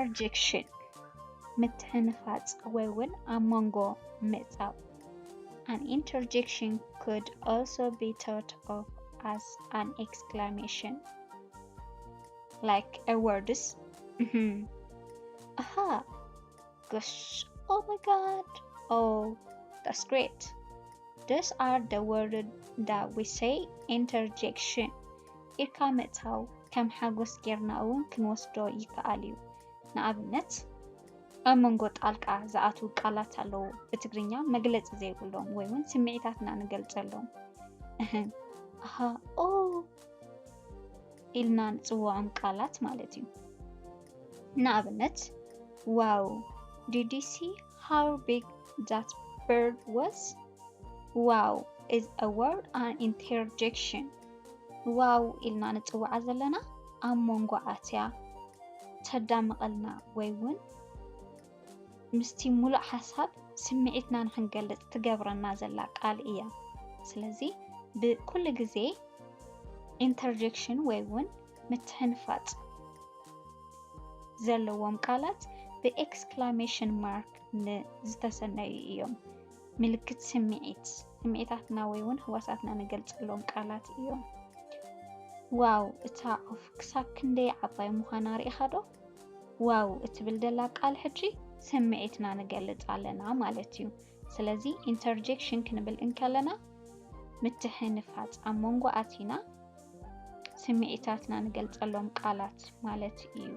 Interjection ምትሕንፋጽ ወይ እውን ኣብ መንጎ ምእታው። An interjection could also be thought of as an exclamation, like a words, "Mhm. Aha. Gosh. Oh my God. Oh, that's great." Those are the words that we say interjection. ኢልካ ምእታው ከም ሓጎስ ጌርና እውን ክንወስዶ ይከኣል እዩ። ንኣብነት ኣብ መንጎ ጣልቃ ዝኣትዉ ቃላት ኣለዉ፣ ብትግርኛ መግለጺ ዘይብሎም ወይ እውን ስምዒታትና ንገልጸሎም። እህ፣ ኣሃ፣ ኦ ኢልና ንጽውዖም ቃላት ማለት እዩ። ንኣብነት፣ Wow, did you see how big that bird was? Wow is a word an interjection. ዋው ኢልና ንጽውዓ ዘለና ኣብ መንጎ ኣትያ ተዳምቐልና ወይ እውን ምስቲ ሙሉእ ሓሳብ ስምዒትና ንክንገልጽ ትገብረና ዘላ ቃል እያ። ስለዚ ብኩሉ ግዜ ኢንተርጀክሽን ወይ እውን ምትሕንፋጽ ዘለዎም ቃላት ብኤክስክላሜሽን ማርክ ዝተሰነዩ እዮም። ምልክት ስምዒት፣ ስምዒታትና ወይ እውን ህዋሳትና ንገልጸሎም ቃላት እዮም። ዋው፣ እታ ዑፍ ክሳብ ክንደይ ዓባይ ምዃና ርኢኻ ዶ? ዋው እትብል ዘላ ቃል ሕጂ ስምዒትና ንገልጽ ኣለና ማለት እዩ። ስለዚ ኢንተርጀክሽን ክንብል እንከለና ምትሕንፋጽ ኣብ መንጎ ኣቲና ስምዒታትና ንገልጸሎም ቃላት ማለት እዩ።